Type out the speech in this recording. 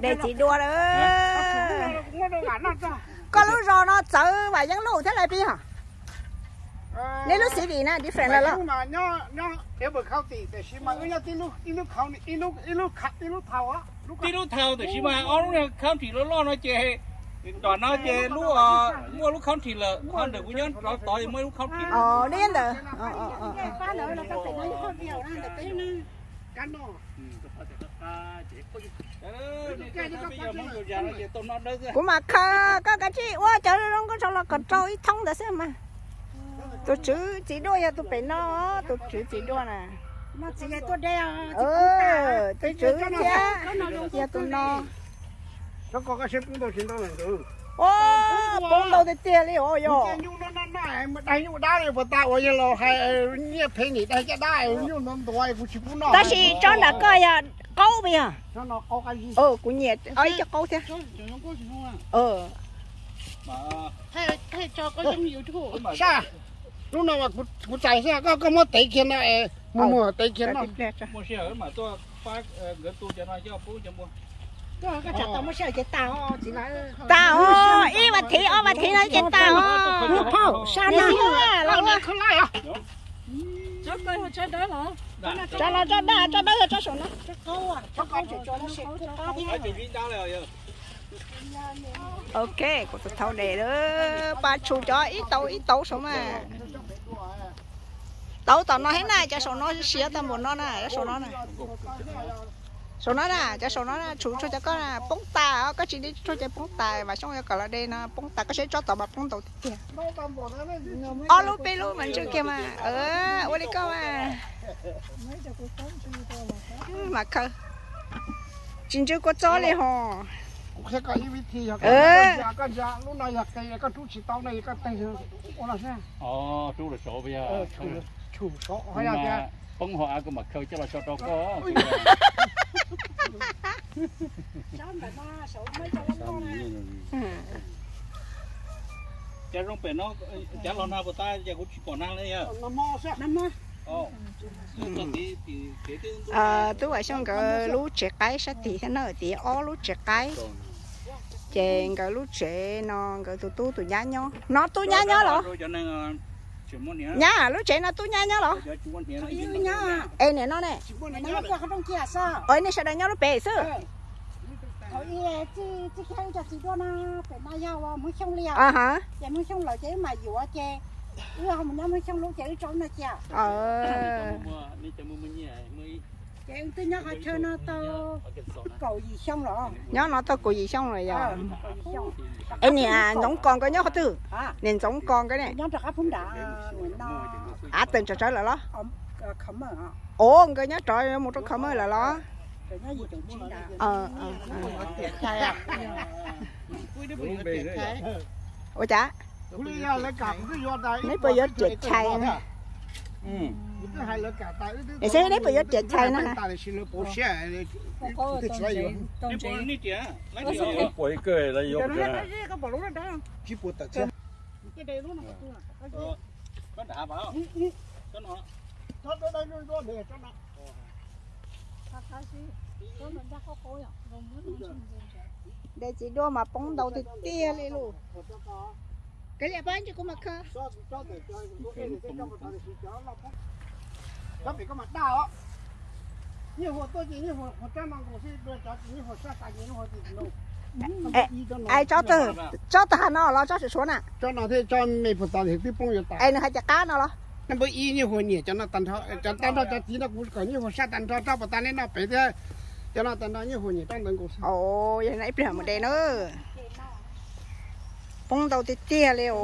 De txiv dua lawm. Koj lub zos no txawv Vam Yeeb lub thiab lawm pib hos. Nej lub xib vis na different lawm los? Tib lub thaus tiam sis mas ob lub county loj loj no ces, tom no ces lub, muaj lub county lawm, ho ntawm kuv nyob rov tod muaj lub county. Ntawd. Kuv mam khaws, koj kav tsij ua cov zoo nkauj zoo los kom rau ib thoob ntawd xwb mas. Tus tswv txiv duaj yog tus pem no, tus tswv txiv duaj na. Tus tswv thiab yog tus no. Poob ntau tiag tiag li os yog. Tab sis tsob nram koj yog qaub puas yog? Kuv nyiam ib co qaub thiab. Lub no kuv txais xwb, koj muab tev kiag no es mus muag tev kiag no. Tas os, ib vas thiv ob vas thiv no ces tas os. Tso los tso dawb, tso dawb yog tso saum no. Ok, kuv tus thauj de lawm, pab tshum cov ib tauv ib tauv saum mas. Tauv tom no thiab na, cov saum no siav tag npaum no na, cov saum no na. Saum no na, cov saum no na, tshum tshuaj cov koj na poob tas, koj tsis de tshuaj ces poob tas, Vam Xyooj yuav kom los de no poob tas, koj saib tsob tod mas poob ntau tiag tiag. Ob lub peb lub mas ntswj kiag mas, ua li koj mas. Mas khaws, tsis ntswj kua txob li hos. Koj ntsia lub no yog qe koj rub tsis tau no, koj teg ua no xwb. Poob hauv av kuv mam khaws coj los tso rau koj. Cov zoo pem no, cov los nag puas tas, cas kuv tsis pom nag li yog. Tub Vam Xyooj nkawd lub tsev qaib sab tid thiab na, tid ob lub tsev qaib. Ces nkawd lub tsev no nkawd tus tub tus nyab nyob no, tub nyab nyob los? Nyab, lub tsev no tub nyab nyob los? Es niam no ne? Nej sawv daws nyob lub pem xwb. Ces Hmoob Xyooj lawm ces wb mam yuav ces wb ho mus nyob Hmoob Xyooj lub ces wb tso no cia. Ces wb twb nyob qhov chaw no tau kaum yim xyoo los. Nyob no tau kaum yim xyoo lawm yog? Es niam Ntxoov Kos nkawd nyob qhov twg? Niam Ntxoov Kos nkawd ne? Nyob rau qab phub nram. Av tawm tsam tsawv lawm los? Os, nkawd nyob rov mus rau Khmer lawm los? Ua cas? Neb puas yuav riam chais na? Niam xib, neb puas yuav riam chais na? De txiv duaj mas poob ntau tiag tiag li lauj. Kav liam pab ntsis kuv mam khaws. Tsob twg, tsob twg ha no los tsob suav suav na? Es nws hais tias qab no los? Npawb ib nyuj huas nyiam cov no tag nrho, cov tag nrho cov txiv no kuv kom nyuj huas saj tag nrho rau puas tas neb noj pem thiab. Cov no tag nrho nyuj huas nyiam rau ntawd nkaus xwb. Ib pliag mus de na. Poob ntau tiag tiag li os.